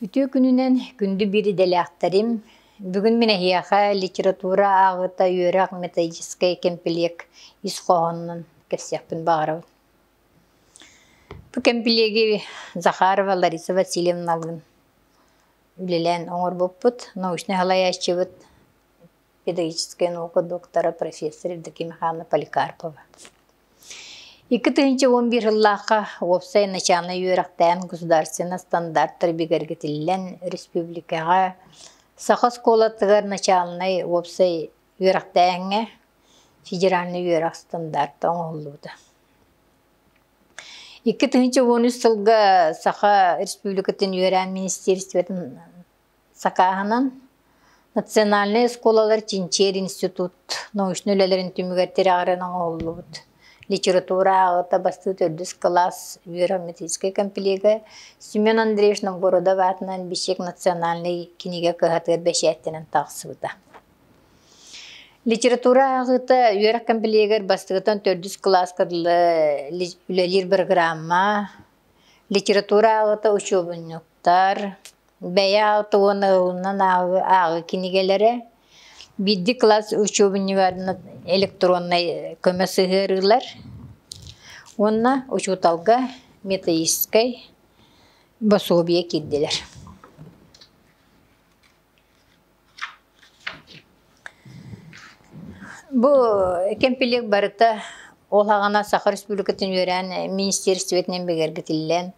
Үтүө күнүнэн күндү биир идэлээхтэрим! Бүгүн мин эһиэхэ литература ааҕыыта үөрэх методическай кэмпилиэк ис хоһоонунан кэпсиэхпин баҕарабын. Бу кэмпилиэги Захарова Лариса Васильевналыын үлэлээн оҥорбуппут. Научнай салайааччыбыт педагогическай наука доктора, профессор Евдокия Михайловна Поликарпова. 2011 сыллаахха уопсай начальнай үөрэхтээн государственнай стандарттар бигэргэтиллэн республикаҕа саха оскуолатыгар начальнай уопсай үөрэхтээһиҥҥэ федеральнай үөрэх стандарта оҥоһуллубута. 2013 сылга Саха Республикатын үөрээн министерствотын Сакааһынан Национальнай оскуолалар чинчийэр институт научнай үлэлэрин түмүгэр тирэҕирэн оҥоһуллубут литература ааҕыыта бастыы төрдүс кылаас үөрэх-методическай комплега Семен Андреевич Новгородов аатынан Бичик национальнай кинигэ кыһатыгар бэчээттэнэн тахсыбыта. Литература ааҕыыта үөрэх комплегар бастакытан төрдүс кылааска дылы үлэлиир программа, литература ааҕыыта учуобунньуктар, Бэйэ аҕата уонна ылынан ааҕыы кинигэлэрэ, биирдии кылаас учебнигар электроннай көмө сыһыарыылар уонна учууталга методическай пособие киирдилэр. Бу кэмпилиэк барыта ол аҕана Саха Республикатын үөрээн министиэристибэтинэн бигэргэтиллэн,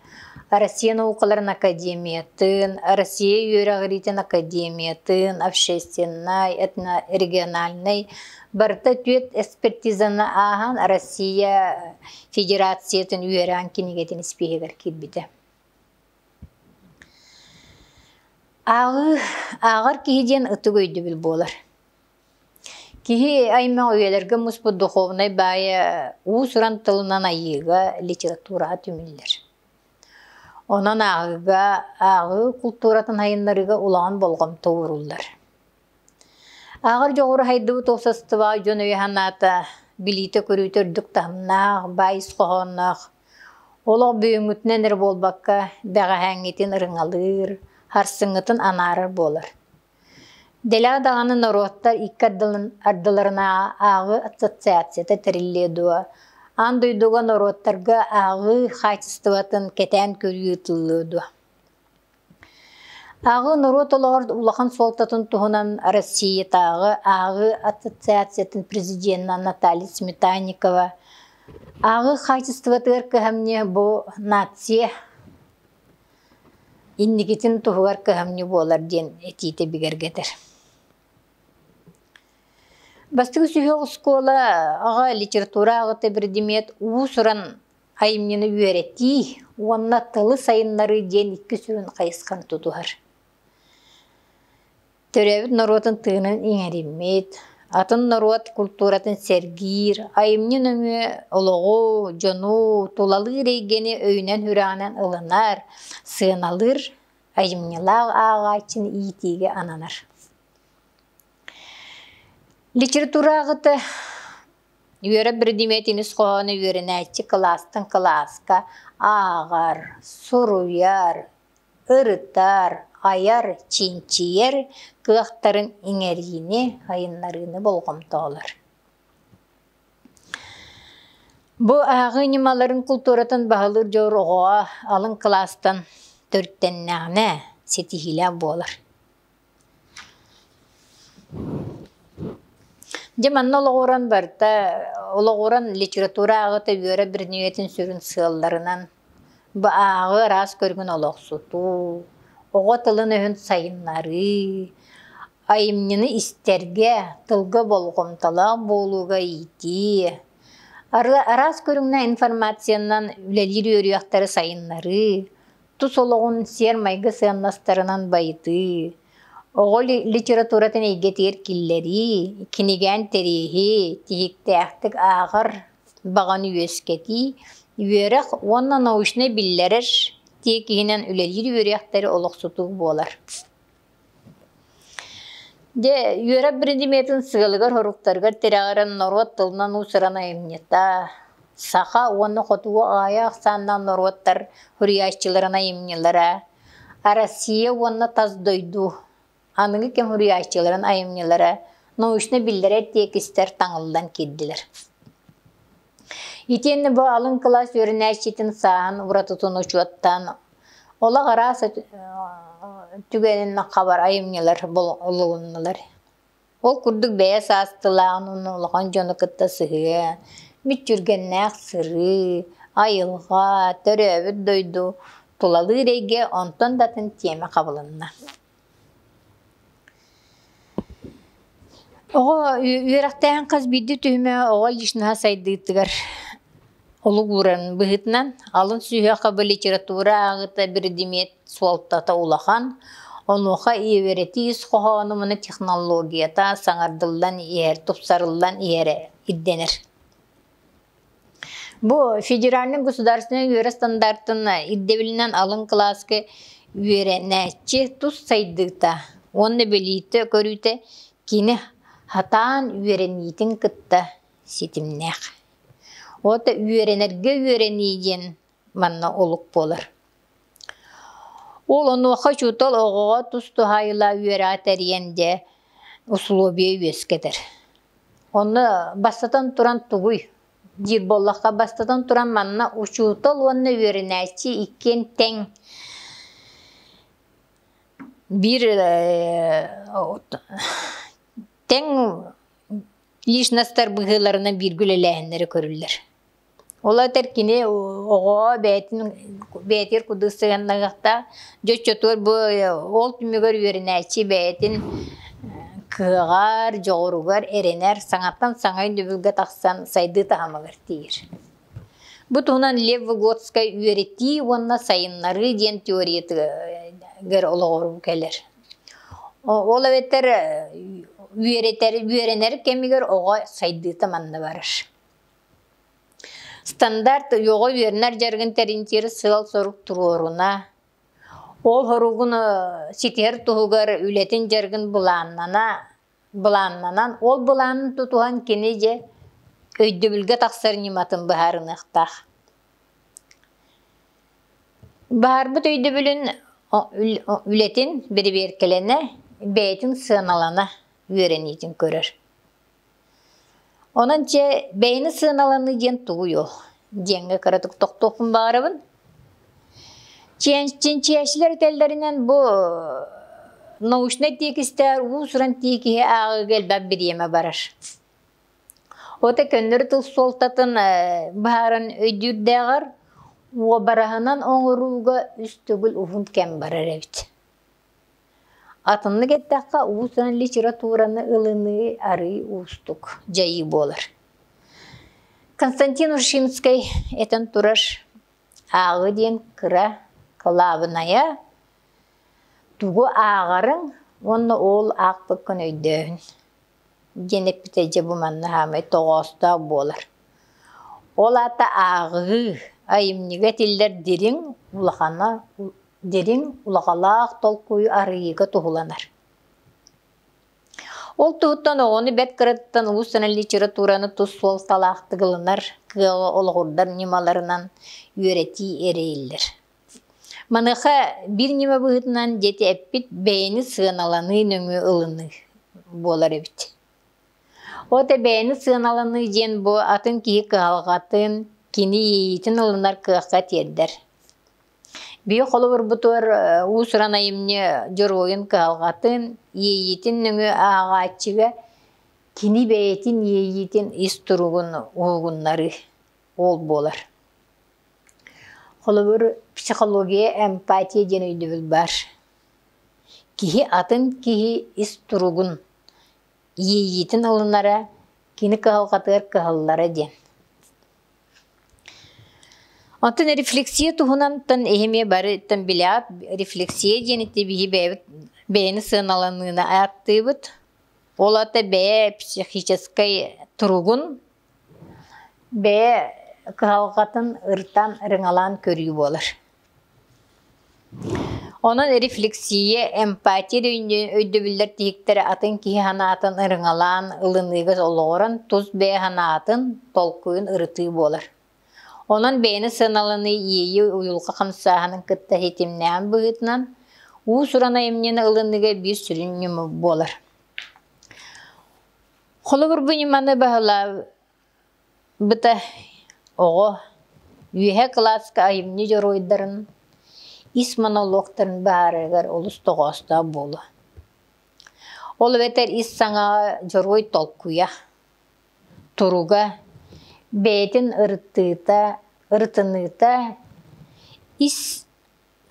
Россия наукаларын академиятын, Россия үөрэҕириитин академиятын, общественнай, этнорегиональнай барыта түөрт экспертизаны ааһан Россия Федерациятын үөрэҕин кинигэтин испииһэгэр киирбитэ. Ааҕыы, ааҕар киһи диэн ытык өйдөбүл буолар. Киһи аймах үйэлэргэ муспут духовнай баайа уус-уран тылынан айыыга, литератураҕа түмүллэр. Онон ааҕыыга, ааҕыы култууратын айыннарыыга улахан болҕомто ууруллар. Ааҕар дьоҕуру сайдыбыт уопсастыбаҕа дьон өйө-санаата, билиитэ-көрүүтэ үрдүк таһымнаах, баай ис хоһоонноох, олох бүгүҥҥүтүнэн эрэ буолбакка, бэҕэһээҥҥитин ырыҥалыыр, харсыҥҥытын анаарар буолар. Дэлэҕэ даҕаны норуоттар икки ардыларынааҕы ааҕыы ассоциацията тэриллиэ дуо, аан дойдуга норуоттарга ааҕыы хаачыстыбатын кэтээн көрүү ыытыллыа дуо? Ааҕыы норуот олоҕор улахан суолтатын туһунан Россиятааҕы ааҕыы ассоциациятын президенэ Наталья Сметанникова ааҕыы хаачыстыбатыгар кыһамньы бу нация инникитин туһугар кыһамньы буолар диэн этиитэ бигэргэтэр. Бастакы сүһүөх оскуола аҕа литература аҕата биридимиэт уус-уран айымньыны үөрэтии уонна тылы сайыннарыы диэн икки сүрүн хайысханы тутуһар. Төрөөбүт норуотун тыынын иҥэриммит, атын норуот культуратын сэргиир, айымньы нөҥүө олоҕу, дьону, тулалыыр эйгэни өйүнэн-сүрэҕинэн ылынар, сыаналыыр айымньылаах ааҕааччыны иитиигэ ананар. Литература аҕыта Үөрэх биридимиэтин ис хоһооно үөрэнээччи кылаастан кылааска ааҕар, суруйар, ырытар, айар, чинчийэр кыахтарын иҥэриини, айыннарыыны болҕомтолор. Бу ааҕыы ньымаларын култууратын баһылыыр дьоҕур оҕоҕо алын кылаастан төрүттэннэҕинэ ситиһиилээх буолар. Дьэ манна олоҕуран барыта олоҕуран литература ааҕыта үөрэ биридимиэтин сүрүн сыалларынан бу ааҕыы араас көрүҥүн олохсутуу, оҕо тылын-өһүн сайыннарыы, айымньыны истэргэ, тылга болҕомтолоох буолууга иитии, араас көрүҥнээх информациянан үлэлиир үөрүйэхтэри сайыннарыы, тус олоҕун сиэр-майгы сыаннастарынан байытыы, оҕо литературатын эйгэтигэр киллэрии, кинигээн тэриэһи, тиһиктээхтик ааҕар баҕаны үөскэтии, үөрэх уонна научнай биллэрэр тиэкиһинэн үлэлиир үөрүйэхтэри олохсутуу буолар. Дьэ, үөрэх биридимиэтин сыалыгар-соруктарыгар тирэҕирэн норуот тылынан уус-уран айымньыта, саха уонна хотугу аҕыйах ахсааннаах норуоттар суруйааччыларын айымньылара, Россия уонна тас дойду аныгы кэм суруйааччыларын айымньылара научно биллэрэр тиэкистэр таҥыллан киирдилэр. Итиэннэ бу алын кылаас үөрэнээччитин сааһын уратытын учуоттаан олох араас түгэнин хабар айымньылар булулуннулар. Ол курдук бэйэ саастылааҕын уонна улахан дьону кытта сыһыан, мүччүргэннээх сырыы, айылҕа, төрөөбүт дойду, тулалыыр эйгэ онтон да атын тиэмэ хабылынна. Оҕо үөрэхтээһин хас биирдии түһүмэҕэ оҕо личноһа сайдыытыгар олук уурарын быһыытынан алын сүһүөххэ бу литература ааҕыыта биридимиэт суолтата улахан, онуоха үөрэтии ис хоһооно уонна технологията саҥардыллан иһэр, тупсарыллан иһэрэ ирдэнэр. Бу федеральнай государственнай үөрэх стандартын ирдэбилинэн алын кылааска үөрэнээччи тус сайдыыта уонна билиитэ-көрүүтэ кини хатаан үөрэниитин кытта ситимнээх. Уота үөрэнэргэ үөрэнии диэн манна олук буолар. Ол онуоха учуутал оҕоҕо тус туһаайыылаах үөрэҕи тэрийэн дьэ усулуобуйа үөскэтэр. Онно бастатан туран тугуй диир буоллахха, бастатан туран манна учуутал уонна үөрэнээччи иккиэн тэҥ биир тэҥ личностар быһыыларынан бииргэ үлэлээһиннэрэ көрүллэр. Ол этэр кини оҕо бэйэтин бэйэтигэр курдук сыһыаннаһыахтаах. Дьэ оччотугар бу ол түмүгэр үөрэнээччи бэйэтин кыаҕар, дьоҕуругар эрэнэр, саҥаттан саҥа өйдөбүлгэ тахсан сайдыы таһымыгар тиийэр. Бу туһунан Лев Выгодскай үөрэтии уонна сайыннарыы диэн теориятыгар олоҕуруу кэлэр. Ол эбэтэр үөрэтэр, үөрэнэр кэмигэр оҕо сайдыыта манна барар. Стандарт оҕо үөрэнэр дьарыгын тэринтиир сыал-сорук туруоруна, ол соругун ситиһэр туһугар үлэтин дьарыгын былааннана, былааннанан, ол былаанын тутуһан кини дьэ өйдөбүлгэ тахсар ньыматын быһаарыныахтаах. Баһаарбыт өйдөбүлүн үлэтин бэрэбиэркэлэнэ, бэйэтин сыаналана үөрэниитин көрөр. Онон чэ, бэйэни сыаналаныы диэн тугуй ол? диэҥҥэ кыратык тохтуохпун баҕарабын. Чинчийээччилэр этэллэринэн бу научнай тиэкистээх уус-уран тиэкиһи ааҕыыга элбэх бириэмэ барар. Ото көннөрү тыл суолтатын быһааран өйдүүрдээҕэр уобараһынан оҥорууга үс төгүл уһун кэм барар эбит. Атыннык эттэххэ, уус-уран литератураны ылыныы арыый уустук дьайыы буолар. Константин Ушинскай этэн турар ааҕыы диэн кыра кылаабынайа тугу ааҕарыҥ уонна ол аахпыккын өйдөөһүн диэн эппитэ дьэ бу манна саамай тоҕоостоох буолар. Ол аата ааҕыы айымньыга этиллэр дириҥ улахана дириҥ улаҕалаах толкуйу арыйыыга туһуланар. Ол туһуттан оҕону бэрт кыраттан уус-уран литератураны тус суолталаахтык ылынар кыаҕы олоҕурдар ньымаларынан үөрэтии эрэйиллэр. Маныаха биир ньыма быһыытынан диэти эппит бэйэни сыаналаныы нөҥүө ылыныы буолар эбит. Ол бэйэни сыаналаныы диэн бу атын киһи кыһалҕатын, кини иэйиитин ылынар кыахха тиэрдэр. Биир холобурбутугар уус-уран айымньы дьоруойун кыһалҕатын, иэйиитин нөҥүө ааҕааччыга кини бэйэтин иэйиитин ис туругун уһугуннарыы ол буолар. Холобур, психология эмпатия диэн өйдөбүл баар. Киһи атын киһи ис туругун, иэйиитин ылынара, кини кыһалҕатыгар кыһаллара диэн. Онтон рефлексия туһунантан эһи барыттан билээт, рефлексия диэн ити биһи бэйэбит бэйэни сыаналаныыны ааттыыбыт. Ол аата бэйэ психическэй туругун, бэйэ кыһалҕатын ыртан, ырыҥалаан көрүү буолар. Онон рефлексия, эмпатия өйдөбүллэр тиһиктэрэ атын киһи санаатын ырыҥалаан ылыныыга олоҕуран тус бэйэ санаатын, толкуйун ырытыы буолар. Онон бэйэни сыаналаныы иэйии уйулҕа хамсааһынын кытта ситимнээн быһыытынан Уус-уран айымньыны ылыныыга биир сүрүн ньыма буолар. Холобур, бу ньыманы баһылаабыта оҕо үөһэ кылааска айымньы дьоруойдарын ис монологтарын быһаарарыгар олус тоҕоостоох буолуо. Ол эбэтэр ис саҥаҕа дьоруой толкуйа, туруга, бэйэтин ырытыыта, ырытыныыта ис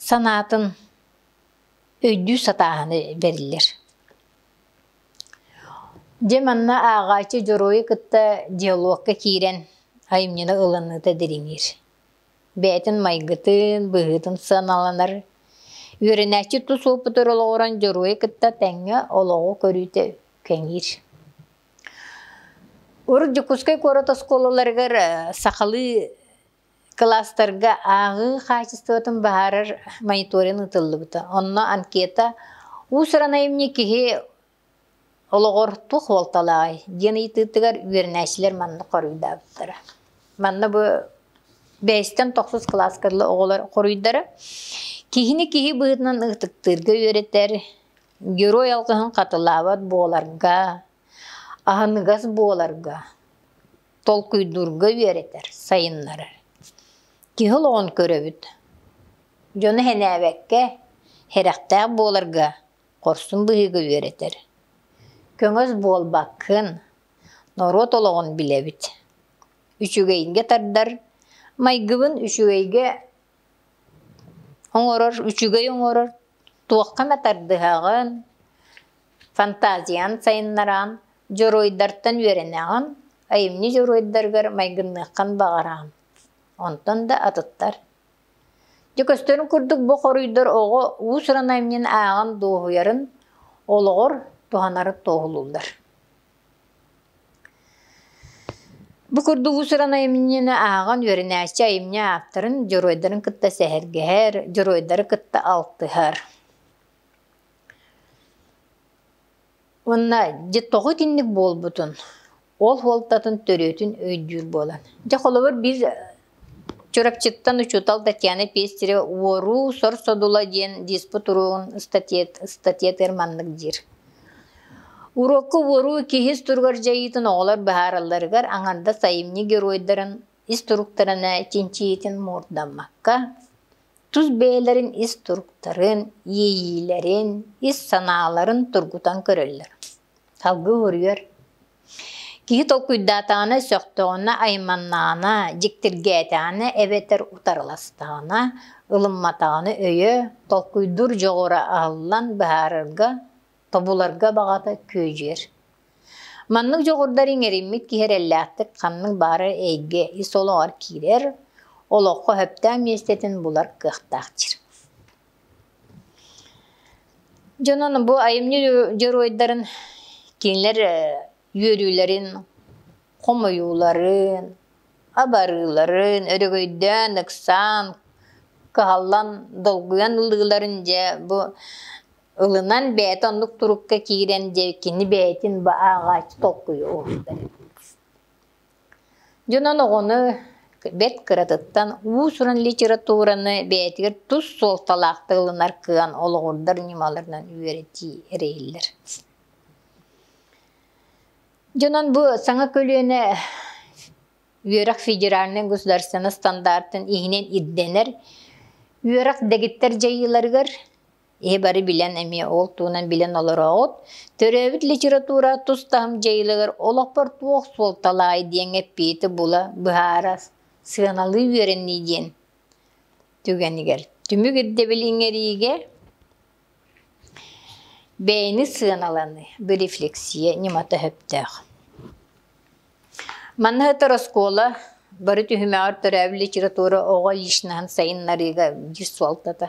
санаатын өйдүү сатааһыны бэриллэр. Дьэ манна ааҕааччы дьоруойу кытта диалогка киирэн айымньыны ылыныыта дириҥиир. Бэйэтин майгытын, быһыытын сыаналанар. Үөрэнээччи тус уопутугар олоҕуран дьоруойу кытта тэҥҥэ олоҕу көрүүтэ кэҥиир. Урут Дьокуускай куорат оскуолаларыгар сахалыы кылаастарга ааҕыы хаачыстыбатын быһаарар мониторинг ыытыллыбыта. Онно анкета уус-уран айымньы киһи олоҕор туох суолталааҕый диэн ыйытыытыгар үөрэнээччилэр маннык хоруйдаабыттара. Манна бу бэйэстэн тохсус кылааска дылы оҕолор хоруйдара киһини киһи быһыытынан ытыктыырга үөрэтэр, герой алгыһын хатылаабат буоларга, аһыныгас буоларга, толкуйдуурга үөрэтэр, сайыннарар. Киһи олоҕун көрөбүт. Дьону сэнээбэккэ, сэрэхтээх буоларга хорсун быһыыга үөрэтэр. Көҥөс буолбаккын, норуот олоҕун билэбит. Үчүгэйгэ тардар, майгыбын үчүгэйгэ оҥорор, үчүгэй оҥорор, туохха эмэ тардыһаҕын, фантазиян сайыннараҕын, дьоруойдартан үөрэнэҕин, айымньы дьоруойдарыгар майгынныаххын баҕараҕын. Онтон да атыттар. Дьэ көстөрүн курдук бу хоруйдар оҕо уус-уран айымньыны ааҕан дуоһуйарын, олоҕор туһанарын туоһулууллар. Бу курдук уус-уран айымньыны ааҕан үөрэнээччи айымньы ааптарын, дьоруойдарын кытта сэһэргэһэр, дьоруойдары кытта алтыһар. Уонна дьэ тоҕо итинник буолбутун, ол суолтатын төрүөтүн өйдүүр буолан. Дьэ холобур биир Чурапчыттан учуутал Татьяна Пестерева «Уоруу сор содула» диэн диспут уруогун ыстатыйатыгар маннык диир. Уруокка уоруу киһи ис туругар дьайыытын оҕолор быһааралларыгар аҥардас айымньы геройдарын ис туруктарына чинчийиитин муордаммакка, тус бэйэлэрин ис туруктарын, иэйиилэрин, ис санааларын тургутан көрөллөр. Салгыы уоруйар. Киһи толкуйдаатаҕына, сөхтөҕүнэ, айманнаҕына, дьиктиргээтэҕинэ эбэтэр утарыластаҕына, ылымматаҕына өйө, толкуйдуур дьоҕура аһыллан быһаарарга, тобуларга баҕата күөдьүйэр. Маннык дьоҕурдар иҥэриммит киһи эрэллээхтик ханнык баҕарар эйгэ ис олоҕор киирэр, олоххо сөптөөх миэстэтин булар кыахтаах диир. Дьонун бу айымньы дьоруойдарын кинилэр үөрүүлэрин, хомойууларын, абарыыларын, өрөгөйдөөн, ыксаан, кыһаллан, долгуйан ылыыларын дьэ бу ылынан бэйэтэ оннук турукка киирэн дьэ кини бэйэтин бу ааҕааччы толкуйу уһуктар. Дьонон оҕону бэрт кыратыттан уус-уран литератураны бэйэтигэр тус суолталаахтык ылынар кыан олоҕурдар ньымаларынан үөрэтии эрэйиллэр. Дьонон бу саҥа көлүөнэ үөрэх федеральнай государственнай стандартын иһинэн ирдэнэр үөрэх дэгиттэр дьайыыларыгар Иһи бары билэн эмиэ ол туһунан билэн олороҕут. Төрөөбүт литература тус таһым дьайыыларыгар олохпор туох суолталаай диэҥ эппиэти була, быһаара, сыаналыы үөрэнии диэн түгэнигэр түмүк ирдэбил иҥэриигэ бэйэни сыаналаныы, бу рефлексия ньымата сөптөөх. Манна сытар оскуола бары түһүмэҕэр төрөөбүт литература оҕо личноһын сайыннарыыга биир суолтата.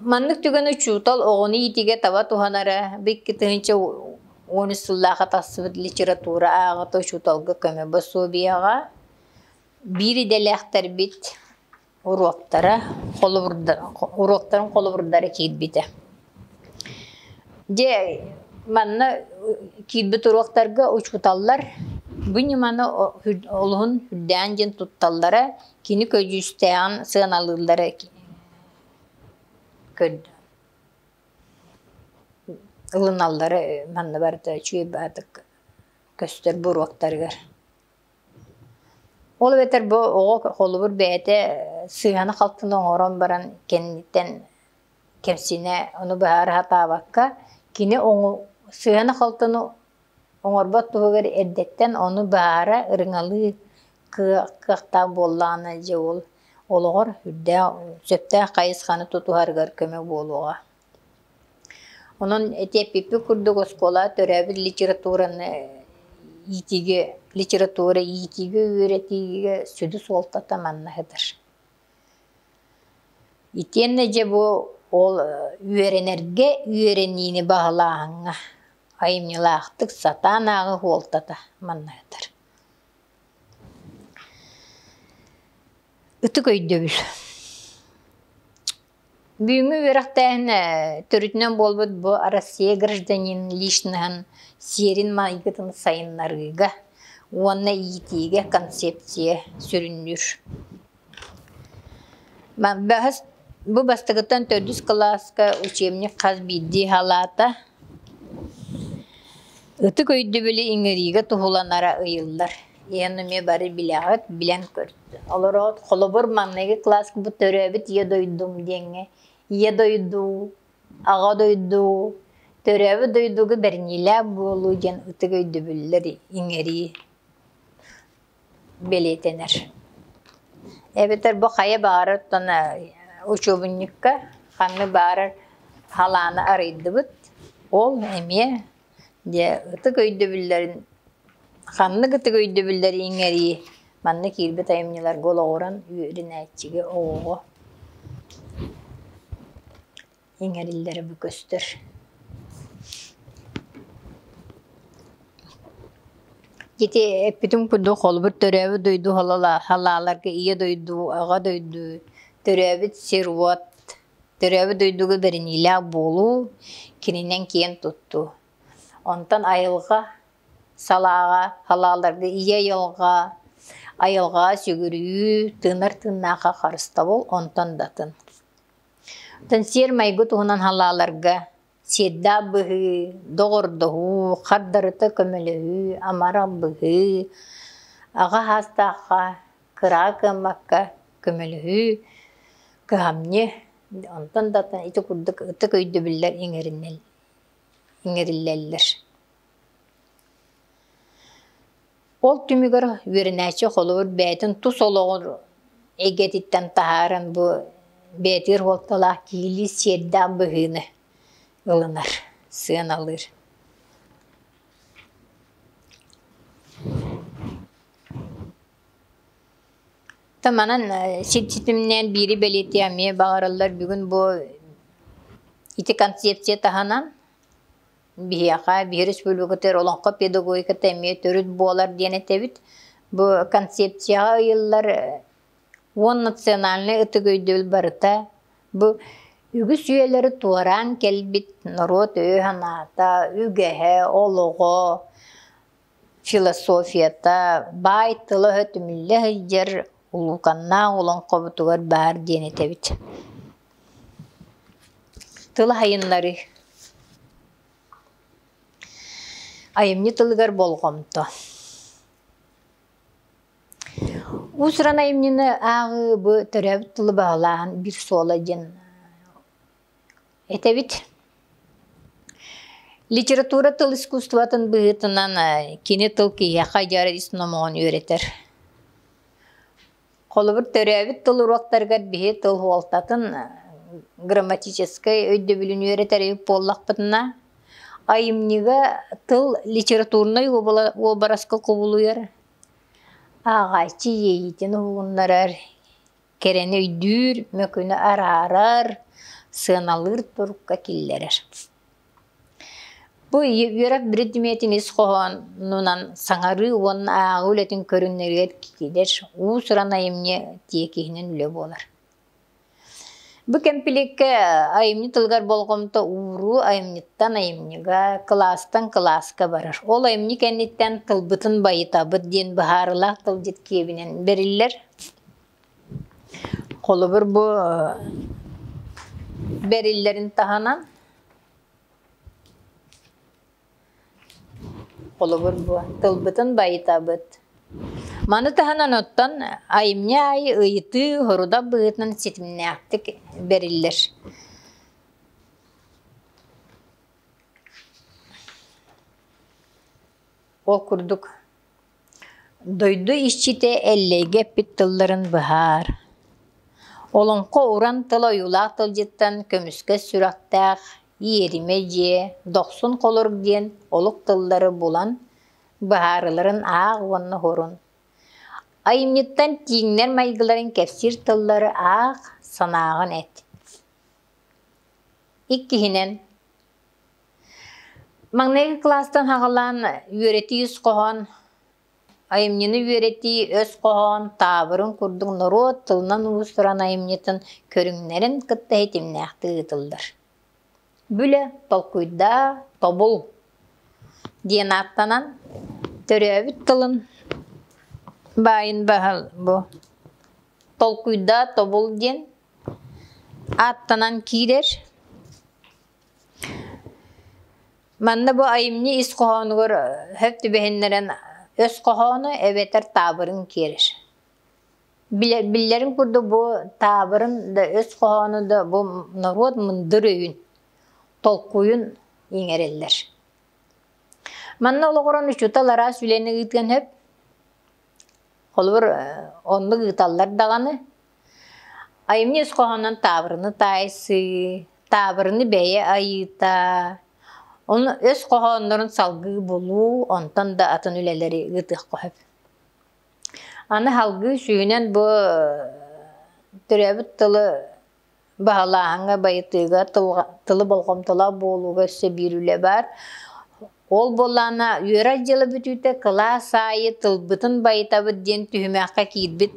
Маннык түгэн учуутал оҕону иитиигэ таба туһанара бу 2013 сыллаахха тахсыбыт литература ааҕыта учууталга көмө босуобуйаҕа биир идэлээхтэрбит уруоктара уруоктарын холобурдара киирбитэ. Дьэ манна киирбит уруоктарга учууталлар бу ньыманы олуһун үрдээн диэн тутталлара, кини көдьүүстээҕин сыаналыыллара. Ылыналлара манна барыта үчүгэй баатык көстөр буруоктарыгар. Ол эбэтэр бу оҕо холобур бэйэтэ сыыһаны-халтыны оҥорон баран кэнниттэн кэмсинэ ону быһаара сатаабакка, кини сыыһаны-халтыны оҥорбот туһугар эрдэттэн ону быһаара ырыҥалыы кыахтаах буоллаҕына дьэ ол олоҕор үрдээх сөптөөх хайысханы тутуһарыгар көмө буолуоҕа. Онон ити эппиппит курдук оскуола төрөөбүт литератураны иитиигэ, литература иитиигэ, үөрэтиигэ сүдү суолтата манна сытар. Итиэннэ дьэ бу ол үөрэнэргэ үөрэниини баһылааһыҥҥа айымньылаахтык сатаан ааҕыы суолтата манна сытар. Ытык өйдөбүл. Бүгүҥҥү үөрэхтээһин төрүтүнэн буолбут бу Россия гражданин личноһын сиэрин-майгытын сайыннарыыга уонна иитиигэ концепция сүрүннүүр. Бу бастакыттан төрдүс кылааска учебник хас биирдии халаата ытык өйдөбүлү иҥэриигэ туһуланара ыйыллар. Ийэн эмиэ бары билэҕит, билэн көрдө. Олороот холобур маҥнайгы кылааска бу төрөөбүт ийэ дойдум диэҥҥэ ийэ дойду, аҕа дойду, төрөөбүт дойдуга бэриниилээх буолуу диэн ытык өйдөбүллэр иҥэрии бэлиэтэнэр. Эбэтэр бу хайа баҕарар оттон учуобунньукка ханнык баҕарар халааны арыйдыбыт, ол эмиэ дьэ ытык өйдөбүллэрин ханнык ытык өйдөбүллэри иҥэрии манна киирбит айымньыларга олоҕуран үөрэнээччигэ оҕоҕо иҥэриллэрэ бу көстөр. Ити эппитим курдук холобур төрөөбүт дойду халааларга ийэ дойду, аҕа дойду, төрөөбүт сир-уот, төрөөбүт дойдуга бэриниилээх буолуу, кининэн киэн туттуу. Онтон айылҕа салааҕа халааларга ийэ айылҕа, айылҕаҕа сүгүрүйүү, тыынар тыыннаахха харыстабыл онтон да атын. Оттон сиэр-майгы туһунан халааларга сиэрдээх быһыы, доҕордоһуу, хардарыта көмөлөһүү, амарах быһыы, аҕа саастаахха, кыраҕа кыаммакка көмөлөһүү, кыһамньы, онтон да атын ити курдук ытык өйдөбүллэр иҥэриллэллэр. Ол түмүгэр үөрэнээччи холобур бэйэтин тус олоҕун эйгэтиттэн таһааран бу бэйэтигэр суолталаах киһилии сиэрдээх быһыыны ылынар, сыаналыыр. Манан ситимнээн биири бэлиэтиэ эмиэ баҕараллар бүгүн бу ити концепция таһынан Биһиэхэ, биһи республикатыгар олоҥхо педагогиката эмиэ төрүт буолар диэн этэбит. Бу концепцияҕа ыйыллар уон национальнай ытык өйдөбүл барыта бу үгүс үйэлэри туораан кэлбит норуот өйө-санаата, үгэһэ, олоҕо, философията, баай тыла-өһө түмүллэ сылдьар улууканнаах олоҥхобутугар баар диэн этэбит. Тыл айыннарыы. Айымньы тылыгар болҕомто. Уус-уран айымньыны ааҕыы бу төрөөбүт тылы баһылааһын биир суола диэн этэбит. Литература тыл искусствотын быһыытынан кини тыл киһиэхэ дьара ис номоҕун үөрэтэр. Холобур, төрөөбүт тыл уруоктарыгар биһи тыл суолтатын грамматическай өйдөбүлүн үөрэтэр эбит буоллахпытына, айымньыга тыл литературнай уобараска кубулуйар, ааҕааччы иэйиитин уһугуннарар, кэрэни өйдүүр, мөкүнү араарар, сыаналыыр турукка киллэрэр. Бу үөрэх предметин ис хоһоонунан саҥарыы уонна ааҕыы үлэтин көрүҥнэригэр киирэр уус-уран айымньы тиэкиһинэн үлэ буолар. Бу кэмпилиэккэ айымньы тылыгар болҕомто ууруу айымньыттан айымньыга, кылаастан кылааска барар. Ол айымньы кэнниттэн тылбытын байытабыт диэн быһаарыылаах тылдьыт киэбинэн бэриллэр. Холобур, бу бэриллэрин таһынан, холобур бу тылбытын байытабыт. Маны таһынан оттон айымньы аайы ыйытыы хорудах быһыытынан ситимнээхтик бэриллэр. Ол курдук дойду иччитэ Эллэйгэ эппит тылларын быһаар. Олоҥхо уран тыл ойуулаах тылдьыттан көмүскэс сүрэхтээх, иэримэ дьиэ, дохсун холорук диэн олук тыллары булан, быһаарыларын аах уонна уһурун. Айымньыттан тииҥнэр майгыларын кэпсиир тыллары аах, санааҕын эт. Иккиһинэн, Маҥнайгы кылаастан саҕалаан үөрэтии үс хоһоон, айымньыны үөрэтии өс хоһоон, таабырын курдук норуот тылынан уус-уран айымньытын көрүҥнэрин кытта ситимнээхтик ыытыллар. Бүлэ толкуйдаа, тобул диэн ааттанан төрөөбүт тылын баайын баһыл бу толкуйдаа, тобул диэн ааттанан киирэр. Манна бу айымньы ис хоһоонугар сөп түбэһиннэрэн өс хоһооно эбэтэр таабырын киирэр. Биллэрин курдук бу таабырын да өс хоһоону да бу норуот мындыр өйүн, толкуйун иҥэрэллэр. Манна олоҕуран учуутал араас үлэни ыытыан сөп. Холобур, оннук ыыталлар даҕаны. Айымньы ис хоһоонун таабырыны таайсыы, таабырыны бэйэ айыыта, ону өс хоһооннорун салгыы булуу, онтон да атын үлэлэри ыытыахха сөп. Аны салгыы сүүнэн бу төрөөбүт тылы баһылааһыҥҥа, байытыыга, тылы болҕомтолоох буолууга өссө биир үлэ баар. Ол буоллаҕына үөрэх дьыла бүтүүтэ кылаас аайы тылбытын байытабыт диэн түһүмэххэ киирбит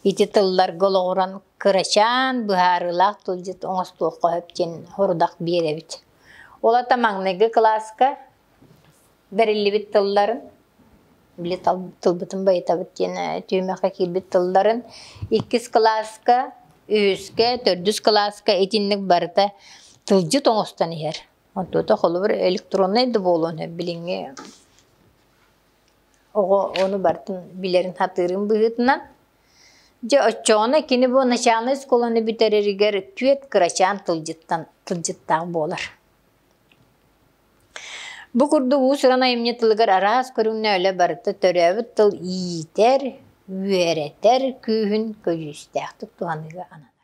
ити тылларга олоҕуран кырачаан быһаарыылаах тылдьыт оҥостуохха сөп диэн сорудах биэрэбит. Ол аата маҥнайгы кылааска бэриллибит тылларын били тылбытын байытабыт диэн түһүмэххэ киирбит тылларын иккис кылааска, үһүскэ, төрдүс кылааска итинник барыта тылдьыт оҥостон иһэр. Онтуота холобур электроннай да буолуон сөп билиҥҥи оҕо ону барытын билэрин сатыырын быһыытынан. Дьэ оччоҕуна кини бу начальнай оскуоланы бүтэрэригэр түөрт кырачаан тылдьыттан тылдьыттаах буолар. Бу курдук уус-уран айымньы тылыгар араас көрүҥнэ үлэ барыта төрөөбүт тыл иитэр, үөрэтэр күүһүн көдьүүстээхтик туһаныыга ананар.